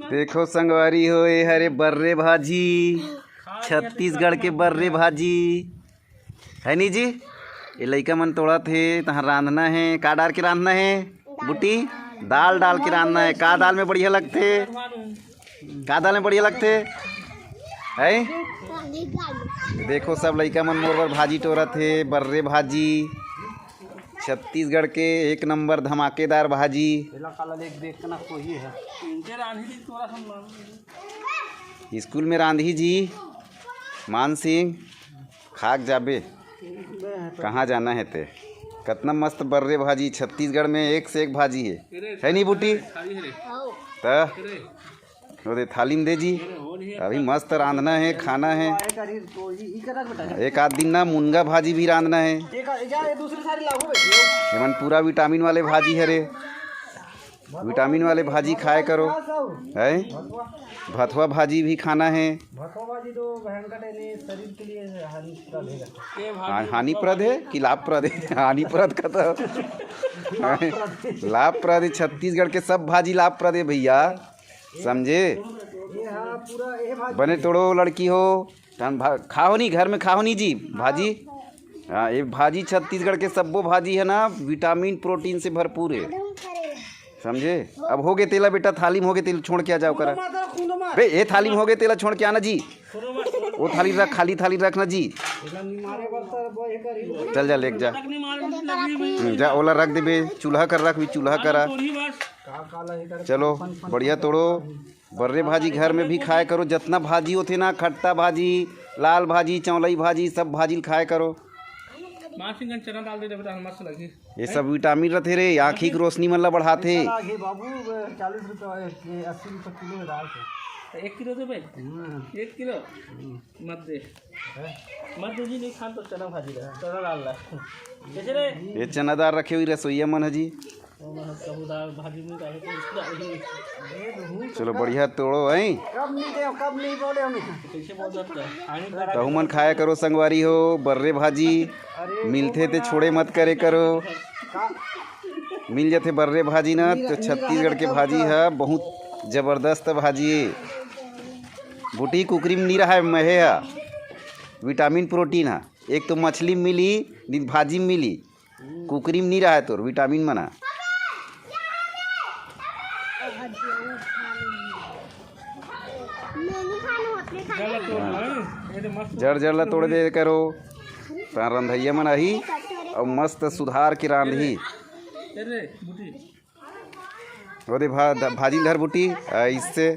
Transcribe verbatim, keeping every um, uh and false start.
देखो संगवारी हो, ये हरे बर्रे भाजी, छत्तीसगढ़ के बर्रे भाजी है नी जी। ये लइका मन तोड़त हे, तहाँ रांधना हे। का डाल के रांधना हे बुटी? दाल डाल के रांधना हे। का दाल में बढ़िया लगथे? का दाल में बढ़िया लगथे? है, देखो सब लइका मन मोर बर भाजी टोरत हे, बर्रे भाजी, छत्तीसगढ़ के एक नंबर धमाकेदार भाजी। एला काला ले देख के ना कोई है। इनके रांधी जी तोरा हम स्कूल में रांधी जी, मान सिंह, खाक जाबे। कहाँ जाना है ते? कतना मस्त बर्रे भाजी, छत्तीसगढ़ में एक से एक भाजी है, है नी बुटी? त ओदे थाली में दे जी। अभी मस्त रांधना है, खाना है। एक आध दिन ना मुनगा भाजी भी रांधना है। एमन पूरा विटामिन वाले भाजी हरे, विटामिन वाले भाजी खाए करो, है। भथवा भाजी भी खाना है। भथवा भाजी तो भयंकर है, नहीं, शरीर के लिए हानिप्रद है। हानिप्रद है कि लाभप्रद है? हानिप्रद का तो लाभप्रद है। छत्तीसगढ़ के सब भाजी लाभप्रद है भैया, समझे? बने तोड़ो लड़की हो, तहन भा-, खाहो नी, घर में खाहो नी जी भाजी। हाँ, ये भाजी छत्तीसगढ़ के सब्बो भाजी है ना, विटामिन प्रोटीन से भरपूर है, समझे? अब हो गे तेला बेटा, थाली में हो गे तेला, छोड़ के आ जाओ करा। बे, ये थाली में हो गे तेला, छोड़ के आना जी। वो थाली रख, खाली थाली रखना जी। चल जा, लेके जा। हम्म, जा, ओला रख दे बे, चूल्हा कर रख भी, चूल्हा करा। चलो, बढ़िया तोड़ो। बर्रे भाजी घर में भी खाए करो, जतना भाजी होथे ना, खट्टा भाजी, लाल भाजी, चौलई भाजी, सब भाजी ल खाए करो। मानसिंह चना डाल दे बेटा, मस्त लगही। ये सब विटामिन रथे रे, आँखी के रोशनी मन ला बढ़ाथे। चला आगे बाबू, चालीस रुपया, अस्सी रुपया किलो है दाल के। एक किलो दे भाई। हम्म। एक किलो। मत दे। मत दे जी, नहीं खान तो चना भाजी रहा, चना डाल रहा। कैसे रे? ये चना दाल रखे हुई रसोईया मन है जी। चलो, बढ़िया तोड़ो, हैं? कब नहीं दे, कब नहीं बोले हमें। तहु मन खाया करो संगवारी हो, बर्रे भाजी मिलथे ते छोड़े मत करे करो। मिल जथे बर्रे भाजी ना, तो छत्तीसगढ़ के भाजी ह बहुत जबरदस्त भाजी ए। बुटी कुकरी में नी रहाय, महे ह, विटामिन प्रोटीन ह। एक तो मछली में मिली, नी भाजी में मिली। कुकरी में नी रहाय तोर विटामिन मन ह। जड़ जड़ ला तोड़ दे करो, त रंधइया मन आही अउ मस्त सुधार के रांधही। ओदे भा-, द-, भाजी धर बुटी, अइसे।